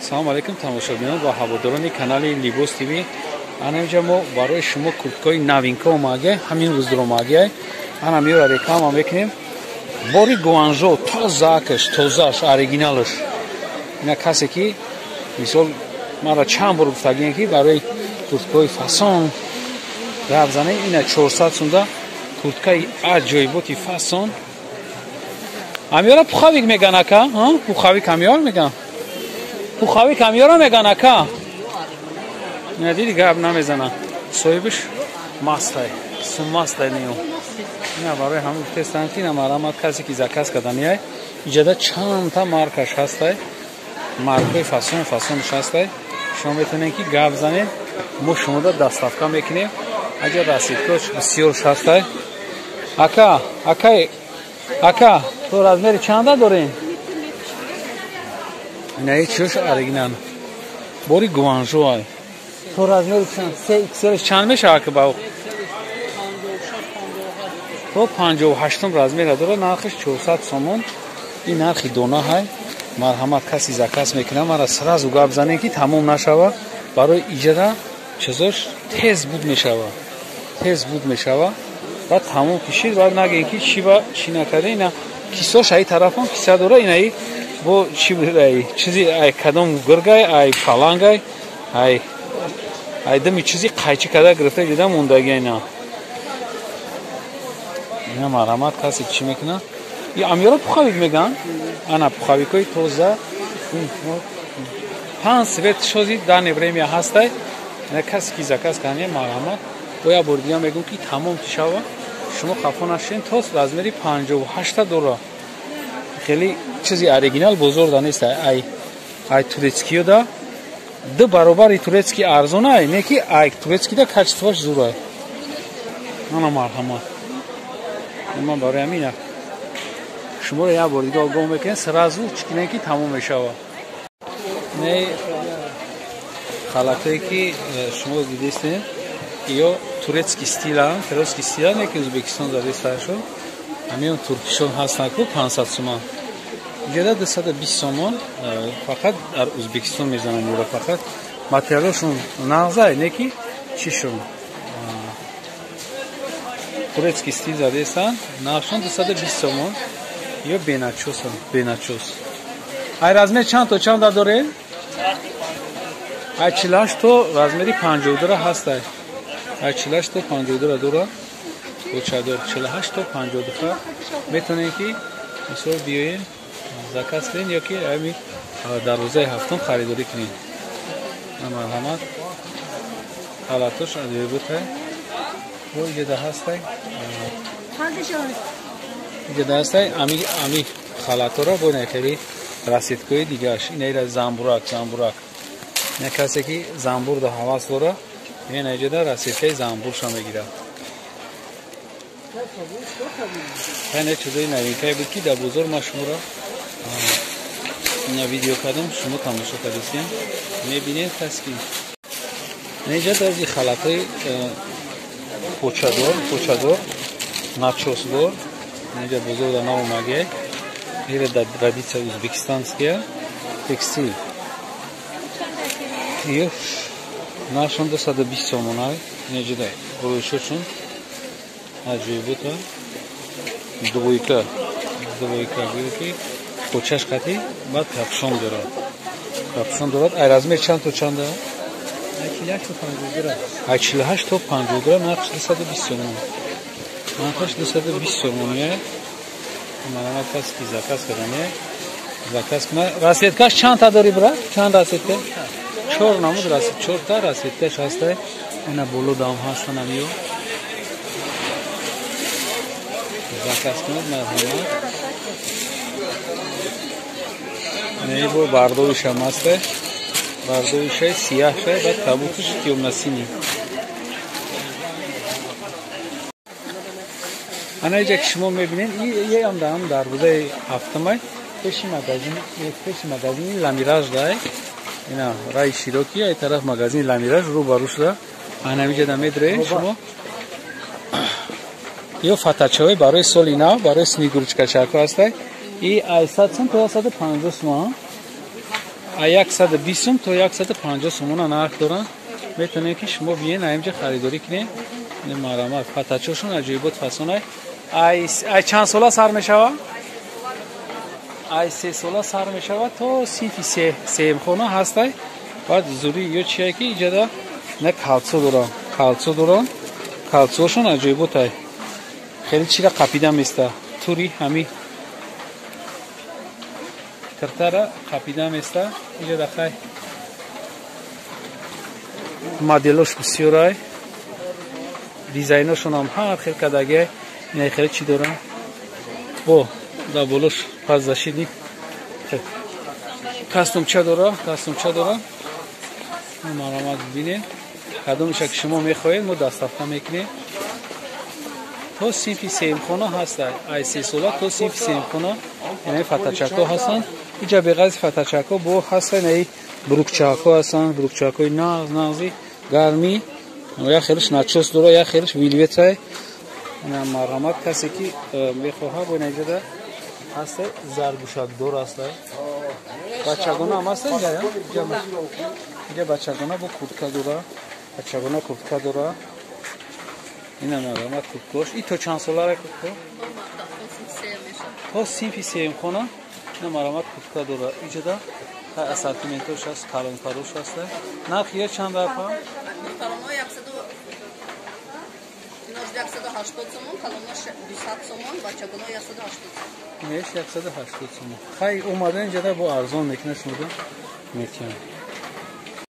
Салом алейкум тамошобинон ва ҳаводорони канали Либос ТВ. Ана инҷа мо барои шумо курткаҳои новинка омадагия, ҳамин рӯз дуромадагия. Ана миёра реклама мекунем. Бори Гуанжо тозаакаш, тозааш, оригиналаш. Ина касе ки мисол мара чанд бор гуфтагием ки барои курткаҳои фасон гап занем, ина 400 сумда курткаи аҷоиботи фасон. Амиёра пуховик меган ака, пуховик амиёр меган. Пуховик амиёра меган ака. Ина диди гап намезана. Соҳибаш мастай, суммастай ниё. Ина барои ҳама гуфтестанд ки ина марамат касе ки заказ кардани иҷода чандта маркаш ҳастай. Маркаи фасон фасонш ҳастай. Шумо метавонед ки гап занед, мо шумода доставка мекунем. Аҷа расидкош бисёрш ҳастай. Ака, акай, ака, то размери чанда дорем? Ина ҳеч оригинал. Бори Гуанжо ай. То размери чанд? 3XL чанд мешавад ки ба то 58 размера дорад, нархаш 400 сомон. Ин нархи дона ҳай. Марҳамат каси заказ мекунад, мара сразу гап занем ки тамом нашава. Барои иҷора чизош тез буд мешава. Тез буд мешава. Баъд тамом кишид, баъд нагем ки чӣ ба чӣ накарда. Ина кисош ай тарафон киса дора, ина ай бо чӣ ай чизи ай кадом гургай, ай палангай, ай ай дами чизи қайчи када гирифта дида мондаги ина. Ина марҳамат каси чӣ мекунад? И амиёра пуховик меган? Ана пуховикҳои тоза. Панҷ цвет шози дане время ҳастай. Ина касе ки заказ кардани марҳамат. Бо як бор дига мегӯм ки тамом шава. Шумо хафо нашин, то размери 58 дора. Хеле чизи оригинал бозор да нест. Ай ай турецкиё да ду баробари турецкий арзон ай, не ки ай турецкий да качествоаш зур ай. Ана марҳамат. Ман барои ҳамин шуморо як бор дига огоҳ мекунем, сразу чӣ кунем ки тамом мешава. Не халатое ки шумо дидистед, ё турецкий стила, турецкий стила не ки Ӯзбекистон задисташо. Ҳамин туркишон ҳастанд ку 500 сомон. Иҷода 220 сомон, фақат дар Ӯзбекистон мезананд юро, фақат материалашон нағзай, не ки чишон. Турецкий стил задистанд, нархшон 220 сомон. Ё беначос, беначос. Ай размер чанд то чанд доред? Ай 48 то размери 52 ҳастай. Ай 48 то 52 дора. Кочадор 48 то 52 метавонед ки мисол биёед заказ кунед ё ки ҳами дар рӯзаи ҳафтум харидорӣ кунед. Марҳамат. Халатош аҷоиботай. Бо иҷода ҳастай. Иҷода ҳастай ами ами халаторо бо хеле расидкои дигааш. Ина замбурак, замбурак. Ина касе ки замбур да ҳавас дора, ина иҷода расидкаи замбурша мегирад. Ина чизои новинкае буд ки дар бозор ман шуморо ина видео кардам, шумо тамошо кардистем. Мебинед касе ки ина иҷода дази халатҳои почадор, почадор, начосдор. Инҷа бозор дар нав омадагия. Ира дар традиция узбекистанския текстил. Ё нархшон 220 сомон ай. Инҷа гурӯҳшон аҷоибота. Двойка, двойка гӯё ки почаш қати баъд капшон дорад. Капшон дорад. Ай размер чанд то чанда? Ай 48 то 52. Ай 48 то 52 нархш 220 сомон. Нархаш 220 сомон. Марҳамат касе ки заказ кардане, заказ кунад. Расидкаш чанд та дори брат? Чанд расидка? Чор намуд расид, чорта расидкаш ҳастай. Ина боло дам ҳастан амиё. Заказ кунад марҳамат. Не бо бардовишам ҳастай. Бардовишай сияҳшай, баъд кабуташ тёмно-синий. Ана иҷа ки шумо мебинед, ям даам дарвозаи ҳафтумай пеши магазин, пеши магазини Ламираж дай. Ина раи широки, ай тараф магазини Ламираж рӯ ба рӯ шуда. Ана иҷа да медроед шумо. Ё фатачаҳои барои соли нав, барои снегурочкачако ҳастай. И ай 100 сом то 150 сом. 120 сум то 150 сомона нарх доранд. Метавонед ки шумо биен аинҷа харидорӣ кунед. Марамат фатачошон аҷоибот фасонай. Ай чанд сола сар мешавад? Ай 3 сола сар мешавад то синфи сеюмхона ҳастай. Баъд зури ё чие ки иҷада на калцо дорам, калцо дорам, калцошон аҷоиботай. Хеле чира қапида места. Тури ҳами киртара қапида места. Иҷада хай моделош бисёрай. Дизайношон ҳам ҳар хел кадагиай. Ина хеле чӣ дорам? Бо дар болош паззашидник кастумча дора, кастумча дора. Маромад бибинед. Кадомеша ки шумо мехоҳед, мо доставка мекунем. То синфи сеюмхона ҳаста. Ай 3 сола то синфи сеюмхона яъне фатачакҳо ҳастанд. Иҷа беғайри фатачакҳо бо ҳаста инаи брукчакҳо ҳастанд, брукчакҳои нағз нағзи гармӣ. Як хелиш начос дора, як хелиш вилветай. Ина марҳамат касе ки мехоҳад бо инаҷода ҳаста заргӯшакдор ҳаста. Бачагона ҳам ҳаста инҷа? Инҷа бачагона бо куртка дора, бачагона куртка дора. Ина марҳамат курткош. И то чанд солара куртка? То синфи сеюмхона. Ина марҳамат куртка дора. Иҷода ассортиментош ҳаст, калонтарош ҳаста. Нархи я чанд арфа? 180 сомон, калонош 200 сомон, бачагоно 180 сомон. Инеш 180 сомон. Хай омада инҷода бо арзон мекунад шумо метиҳам.